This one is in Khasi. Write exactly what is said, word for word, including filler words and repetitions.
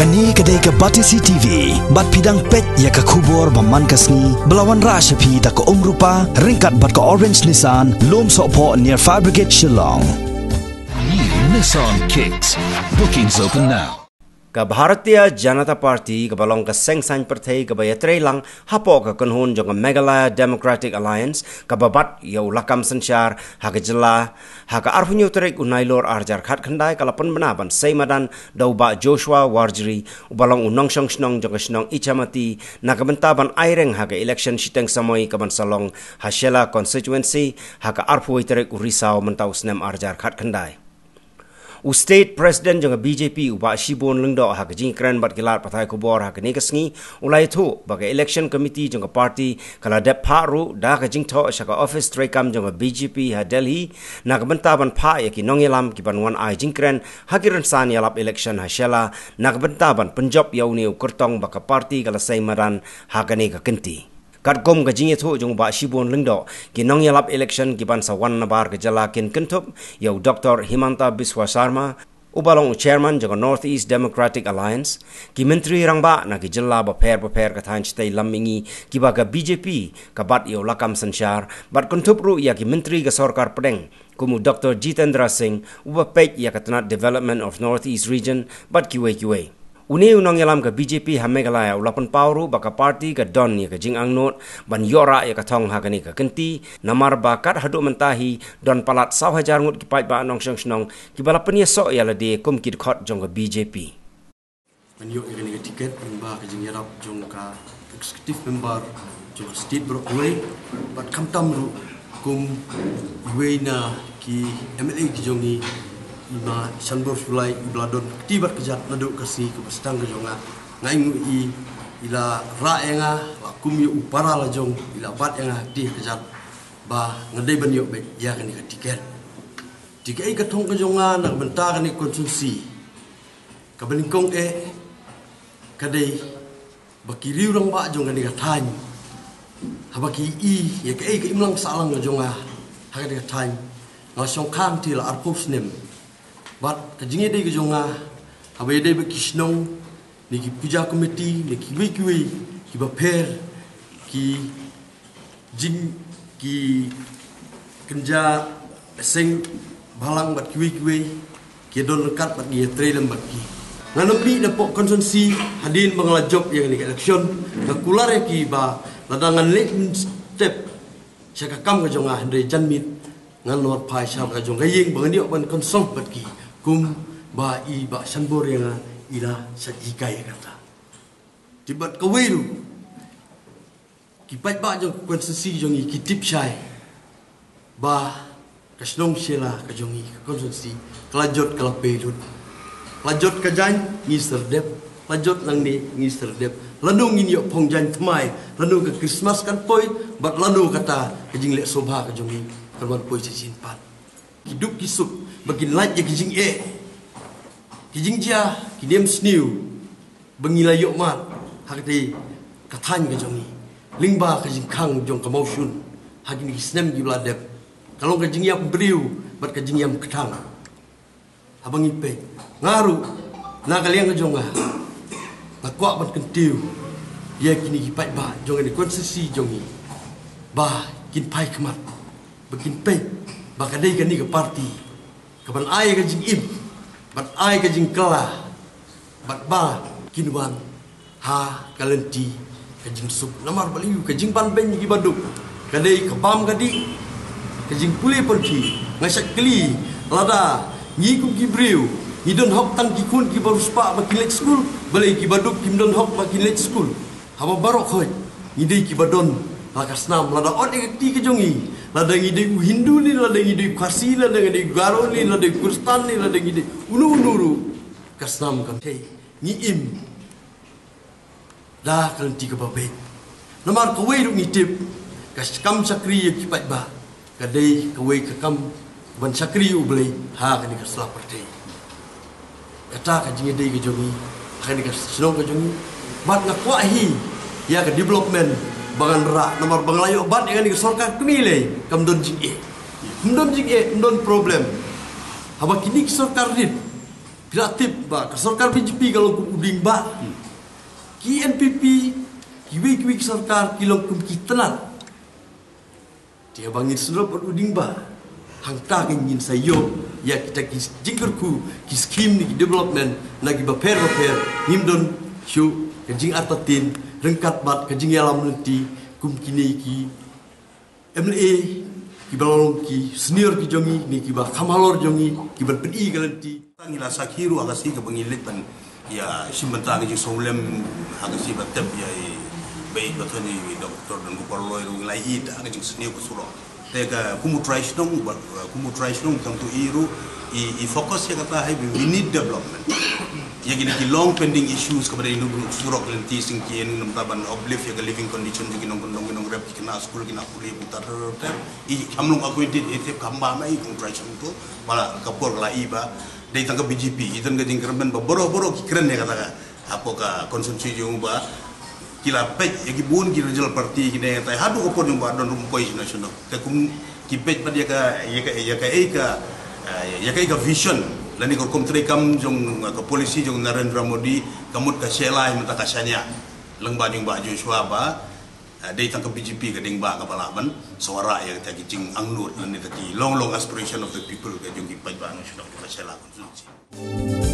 Kane ka dei ka Batesi T V, bad phi dang peit ïa ka khubor ba man ka sngi, ba la wanrah sha phi da ka Umrupa, ryngkat bad ka Orange Nissan, Lum Sohphoh near Fire Brigade Shillong. New Nissan Kicks. Bookings open now. Ka Bharatiya Janata Party kaba long ka seng saiñ pyrthei kaba ïatreilang hapoh ka kynhun jong ka Meghalaya Democratic Alliance kaba bat ïa u lakam synshar ha ka jylla, ha ka arphew hynñiew tarik u Nailur arhajar khatkhyndai ka la pynbna ban sei madan da u Bah Joshua Warjri uba long u nongshong shnong jong ka shnong Ichamati na ka bynta ban aireng ha ka election shiteng samoi kaban sa long ha Shella constituency ha ka arphew wei tarik u Risaw mynta u snem arhajar khatkhyndai. U State President jong ka B J P u Bah Shibun Lyngdoh ha ka jingkren bad ki lad pathai khubor ha kane ka sngi u la ïathuh ba ka election committee jong ka party ka la dep phah ruh da ka jingthoh sha ka office treikam jong ka B J P ha Delhi na ka bynta ban phah ïa ki nongïalam kiban wan ai jingkren ha ki rynsan ïalap election ha Shella na ka bynta ban pynjop ïa une u kyrtong ba ka party ka la sei madan ha kane ka kynti. Katkum ka jingïathuh jong u Bah Shibun Lyngdoh, ki nongïalap election kiban sa wan nabar ka jylla kin kynthup ïa u Doctor Himanta Biswa Sarma uba long u chairman jong ka North East Democratic Alliance, ki myntri rangbah na ki jylla bapher bapher ka thaiñ shatei lam mihngi kiba ka B J P ka bat ïa u lakam synshar, bad kynthup ruh ïa ki myntri ka sorkar pdeng kum u Doctor Jitendra Singh uba peit ïa ka tnat Development of North East Region bad kiwei kiwei. Une u nongïalam ka B J P ha Meghalaya u la pynpaw ruh ba ka party ka don ïa ka jingangnud ban ïoh rah ïa ka thong ha kane ka kynti, namar ba kat haduh mynta hi don palat saw hajar ngut ki paidbah nongshong shnong kiba la pynïasoh ïa lade kum ki dkhot jong ka B J P. Ngan ïoh ïa kane ka tiket lyngba ka jingïarap jong ka executive member jong ka state baroh kawei, bad khamtam ruh kum iwei na ki M L A ki jong ngi, i Ma Shanbor Shullai, iba la don kti bad kjat naduh ka sngi kaba sdang ka jong nga. Nga ainguh i, i la rah ïa nga, la kum ïa u para la jong, i la bat ïa nga kti kjat ba nga dei ban ïoh beit ïa kane ka tiket. Te kaei ka thong ka jong nga na ka bynta kane ka constituency? Kaba nyngkong eh ka dei ba ki riew rangbah jong kane ka thaiñ, haba ki i ïa kaei ka imlang sahlang ka jong nga ha kane ka thaiñ, nga shong khang te la arphew snem. Bad ka jingïadei ka jong nga haba ïadei bad ki shnong, ne ki puja committee, ne kiwei kiwei kiba pher, ki jing, ki kynja seng bhalang bad kiwei kiwei, ki don ryngkat bad ngi ïatrei lem bad ki. Ngan ym mih napoh constituency hadien ba nga la jop ïa kane ka election. Nga kular ïa ki ba lada ngan leit mynstep sha ka kam ka jong nga, hynrei janmiet ngan wan phai sha ka jong ka ïing ba ngan ïoh ban consult bad ki, kumba i Bah Shanbor ïa nga i la shah hikai ïa kata. Te bad kawei ruh, ki paidbah jong ka constituency jong ngi ki tip shai ba ka shnong Shella ka jong ngi, ka constituency, ka la jot ka la pei lut. La jot ka jaiñ, ngi sdang dep. La jot nangne, ngi sdang dep. Lano ngin ïoh phong jaiñ thymmai, lano ka Christmas kan poi, bad lano kata ka jingleh sngewbha ka jong ngi kan wan poi shisien pat. Ki duk ki suk ba kin lait ïa ki jingeh, ki jingjia, ki niam sniew ba ngi la ïoh mad ha kata ka thaiñ ka jong ngi lyngba ka jingkhang jong ka mawshun ha kine ki snem kiba la dep, ka long ka jingïap briew bad ka jingïap kthang. Haba ngi peit, nga ruh na ka liang ka jong nga, nga kwah ban kyntiew ïa kine ki paidbah jong kane ka constituency jong ngi ba kin phai khmat, ba kin peit ba ka dei kane ka party kaban ai ka jingim, ban ai ka jingkylla, bad ba kin wan ha ka lynti ka jingsuk. Namar balei? Ka jingbanbeiñ ïa ki baduk ka dei ka bam ka dih, ka jingpule pyrthei. Nga shait kylli, lada ngi kum ki briew ngi don hok tang ki khun kiba riewspah ba kin leit skul, balei ki baduk kim don hok ba kin leit skul? Haba baroh khoit ngi dei kiba don la ka snam, lada ot ïa ka kti ka jong ngi, lada ngi dei u Hindu ne, lada ngi dei u Khasi, lada ngi dei u Garo ne, lada u Khristan ne, lada ngi dei uno uno ruh, ka snam kan thei. Ngi im da ka lynti kaba beit. Namar kawei ruh ngi tip, ka kam shakri ïa ki paidbah ka dei kawei ka kam ban shakri ïa U Blei ha kane ka sla pyrthei. Kata ka jingïadei ka jong ngi ha kane ka shnong ka jong ngi. Bad nga kwah hi ïa ka development ba ngan rah, namar ba nga la ïoh bat ïa kane ka sorkar kmie lei, kam don jingeh. Ym don jingeh, ym don problem. Haba kine ki sorkar rit, Phi la tip ba ka sorkar B J P ka long kum u dieng ba. Ki N P P, kiwei kiwei ki sorkar ki long kum ki tnat. Te haba ngin sngewthuh bad u dieng ba, hangta ka ngin sa ïoh ïa kita ki jingkyrkhu, ki skim ne ki development na ki bapher bapher. Ngim don shuh ka jingartatien ryngkat bad ka jingïalam lynti kum kine ki M L A kiba long ki senior ki jong ngi ne kiba kham halor jong ngi, kiban pyni ka lynti. Tang ngi la sakhi ruh ha ka sngi kaba ngi leit ban ïa shim bynta ka jingsngewlem, ha ka sngi ba tep ïa i Bah Tony, i Doctor Don Gopal Roy ruh ngi la ïohi da ka jingsniew ka surok. Te ka kum u trai shnong, ba kum u trai shnong tang tu i ruh i, i focus ïa kata, hai, we need development. Ïa kine ki long pending issues kaba dei, surok lynti, sngewthuh, namar ban uplift ïa ka living condition jong ki nongkyndong ki nongrep, ki khynnah skul, ki khynnah pule, puta ter ter. I kham long acquainted, i tip kham ba ma i kum u trai shnong tu. Ba la ka por ka la i ba dei tang ka B J P, i don ka jingkyrmen ba baroh baroh ki kren ïa kata ka. Hapoh ka constituency jong u Bah, ki la peit ïa ki bun ki regional party kine, te haduh ka por jong u Bah Don ruh ym poi sha national. Te kum ki peit pat ïa ka, ïa ka, ïa ka, ïa ka, eh, ïa ka, ïa ka vision lane ka rukom treikam jong, eh, ka policy jong Narendra Modi, ka mut ka shai lai mynta ka shaniah. Lyngba jong u Bah Joshua ba, eh, dei tang ka B J P ka dieng ba kaba lah ban sawara ïa kita ki jingangnud lane kita ki long long aspiration of the people ka jong ki paidbah national ka shai lai constituency.